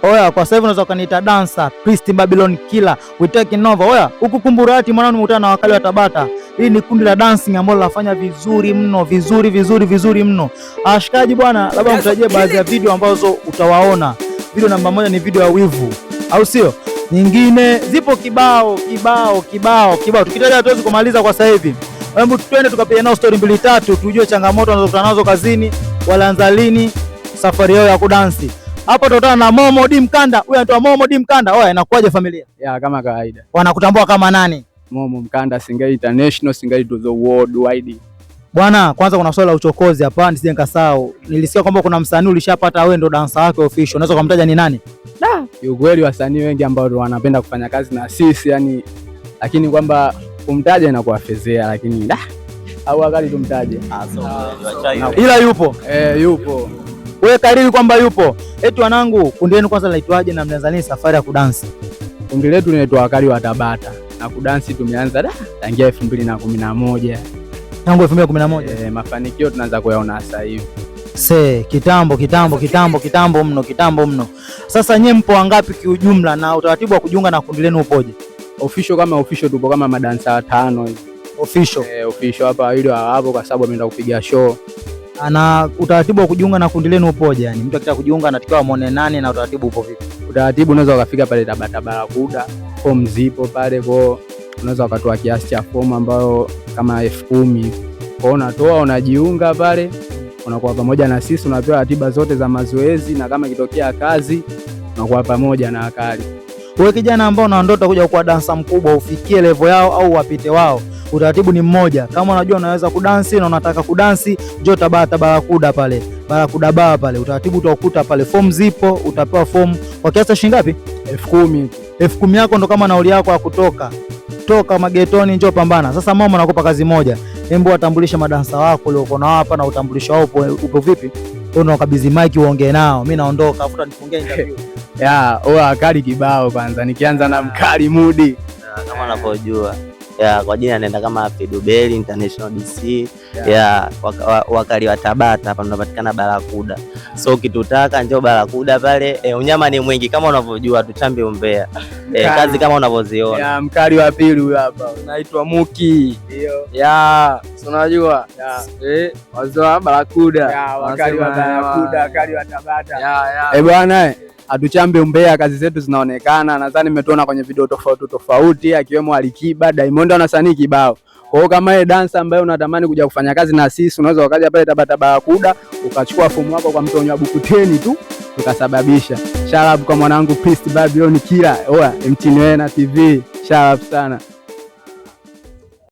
Oya, kwa sasa hivi unaweza ukaniita dancer, Priest Babylon Killer, we taking over. Oya, huku Kumburati mwanangu nimekutana na Wakali wa Tabata. Hii ni kundi la dancing ambalo linafanya vizuri mno, vizuri vizuri vizuri mno. Ashikaji bwana, labda mtajie baadhi ya video ambazo utawaona. Video namba 1 ni video ya wivu, au sio? Nyingine zipo kibao kibao kibao kibao, tukitaja hatuwezi kumaliza kwa sasa hivi. Hebu twende tukapiga nao story mbili tatu, tujue changamoto wanazokutana nazo kazini, walianza lini safari yao ya kudansi. Hapo tutakutana na Momo D Mkanda. Huyu anaitwa Momo D Mkanda. Oya, inakuwaje familia? Ya, kama kawaida. Wanakutambua kama nani? Momo Mkanda, Singeli International, Singeli to the world wide. Bwana, kwanza kuna swali la uchokozi hapa, nisije nikasahau. Nilisikia kwamba kuna msanii ulishapata wewe ndo dansa wake official. Unaweza kumtaja ni nani? Kiukweli wasanii wengi ambao wanapenda kufanya kazi na sisi yani, lakini kwamba kumtaja inakuwa fezea, lakini da au akali tumtaje. Ila yupo. Eh, yupo. Wewe kariri kwamba yupo. Eti wanangu, kundi lenu kwanza linaitwaje na mlianza lini safari ya kudansi? Kundi letu linaitwa Wakali wa Tabata na kudansi tumeanza da tangia 2011. Tangu 2011. Eh, mafanikio tunaanza kuyaona sasa hivi. Se, kitambo kitambo kitambo kitambo mno, kitambo mno. Sasa nyie mpo wangapi kiujumla na utaratibu wa kujiunga na kundi lenu upoje? Official kama official tupo kama madansa watano hivi. Official. Eh, official hapa wawili hawapo kwa sababu ameenda kupiga show. Na utaratibu wa kujiunga na kundi lenu upoje? Yani mtu akitaka kujiunga anatakiwa muone nani na utaratibu upo vipi? Utaratibu unaweza ukafika pale Tabata Barakuda, fomu zipo pale, kwa unaweza ukatoa kiasi cha fomu ambayo kama 10,000. Kwa hiyo unatoa, unajiunga pale, unakuwa pamoja na sisi, unapewa ratiba zote za mazoezi, na kama ikitokea kazi unakuwa pamoja na Wakali. Wewe kijana ambao una ndoto kuja kuwa dansa mkubwa, ufikie level yao au wapite wao, utaratibu ni mmoja. Kama unajua unaweza kudansi na unataka kudansi, njoo Tabata Barakuda pale, Barakuda baa pale, utaratibu utaukuta pale. Fomu zipo, utapewa fomu kwa kiasi cha shilingi ngapi? 10,000. 10,000 yako ndo kama nauli yako ya kutoka toka magetoni, njoo pambana. Sasa mama, nakupa kazi moja, hebu watambulishe madansa wako uliokuwa nao hapa na utambulisho wao upo vipi? Wewe unakabidhi mic uongee nao, mimi naondoka, afu utanifungia interview. Ya, oa Wakali kibao kwanza, nikianza na Mkali Mudi. Kama unavyojua ya, kwa jina anaenda kama Fidubeli International DC ya Wakali wa Tabata hapa tunapatikana Barakuda. So ukitutaka njoo Barakuda pale. Unyama ni mwingi kama unavyojua, tuchambi umbea. Kazi kama unavyoziona. Ya, mkali wa pili huyo hapa. Naitwa Muki. Ndio. Ya, si unajua? Wazee wa Barakuda. Ya, Wakali wa Barakuda, Wakali wa Tabata. Ya, ya. Eh, bwana, hatuchambe umbea, kazi zetu zinaonekana. Nadhani mmetuona kwenye video tofauti tofauti, akiwemo Alikiba, Diamond na wasanii kibao. Kwa hiyo kama wewe dansa ambaye unatamani kuja kufanya kazi na sisi, unaweza ukaja pale Tabata Barakuda ukachukua fomu yako kwa mtonyo wa bukuteni tu tukasababisha. Shout out kwa mwanangu Priest Babylon Killer, oa MTN na TV. Shout out sana.